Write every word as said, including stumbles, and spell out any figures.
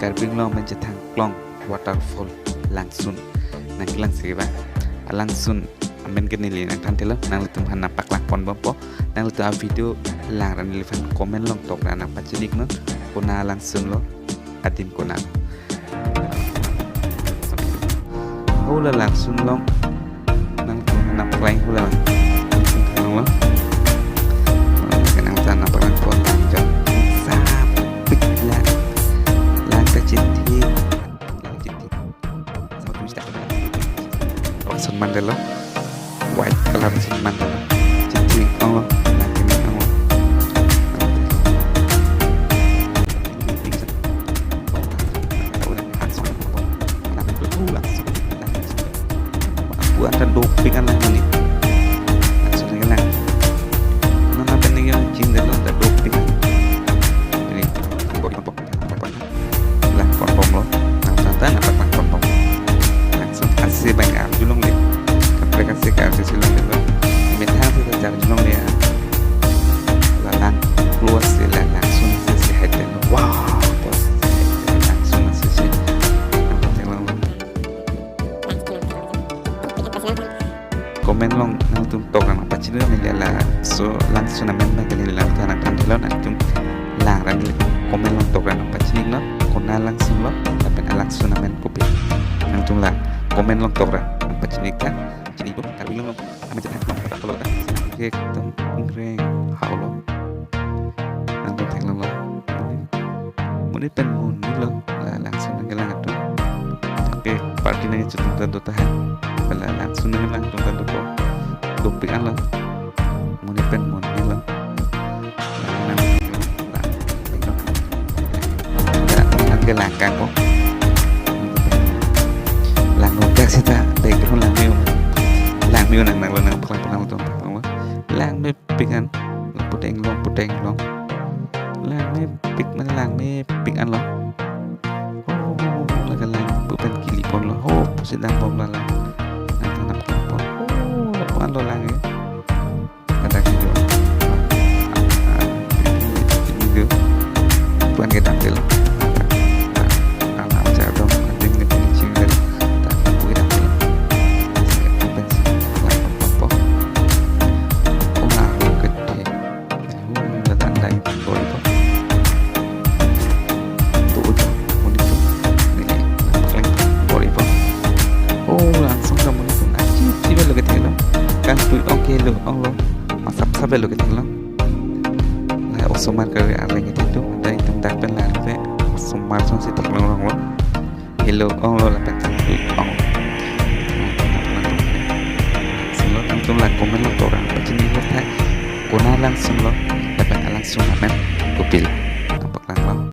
Karbi Anglong amen chethang klong waterfall Langsun nangkelang si ba. Langsun amen ke neli nangthan thelo, nanglitum aphan nangpaklang pon bompo. Nanglitum a video lang ra neliphan comment along tokra nangpachinik non. Konat Langsun lo, adim konat. Hula Langsun along nangtum nangpaklang hula lang. Langsun along lo. Nangtum nangpaklang pon lang jam. Sapik lang. Lang kachinthi. Lang chinthi. Langsun mandalo. White color langsun mandalo. Chinthi along lo. Lang chinthi along lo. Buat ta dopik an lang ini. Langsun lagi lang. Nana pening yang cing dalam ta dopik an. Ini body pok apa apa. Lang pon pon lo. Langsun ta nangpaklang pon pon. Langsun asi bang arjulong le. Kaprek asi ka arjulong le lo. Methang si ta arjulong le ya. La lang keluar si la Langsun si si hai ten. Wah, bos. Langsun si si. Nangpaklang lo. Comment along nangtum tokra nangpachinik neli laso Langsun amen ba kali, nangtum nangthan thelo, nangtum lang ra neli comment along tokra nangpachinik non. Konat Langsun lo, lapen a Langsun amen kopi. Nangtum la comment along tokra nangpachinik tha. Chini ko, Karbi Anglong lo. Amen chethan klong kata lo ta. Ke tum ungreng hau lo. Nangtum theklong lo. Monit pen monit lo, la Langsun nangkelang atum. Ke party nangkecho atum ta do tahai. La Langsun nangkelang atum ta dopo. Dopik an lo. Monit pen monit lo. Lang, lang, lang. Nangkelang kangpo. Lang nuntak seta background lang me-o. Lang me-o nang nang lo nangpaklang pon nangtum theklong lo. Lang mepik an, pudeng long, pudeng long. Lang mepik mane lang mepik an lo. Oh, lake lang pu pen kili pon lo. Oh, pusi dam bom la lang. Nang tanam kangpo. Oh, lapu an lo lang e. Ada video. Ah, video. Pu an kedam del. Ah, ah, ah, jadong, ading ne pini ching del. Ta pu kedam del. Pu pen si. Lang pon pon. Oh, lang lo kete. Hmm, datang dari bor ipo. Tu ujo, monit tum. Neli, nangpaklang bor ipo. Oh, langsung ke monit tum. Achi, achi belo kethelo. Kan tu ong ke lo, ong lo. Masap sap belo kethelo. Lah, osomar kare arleng itu tu. Dari tum dak pen lah, osomar son si theklong long lo. Hello, ong lo lapen sang hui ong. Silo nangtum la comment along tokra nangpachinik lo tha. Konat Langsun lo, lapen a Langsun amen kopi lo. Nangpaklang lo.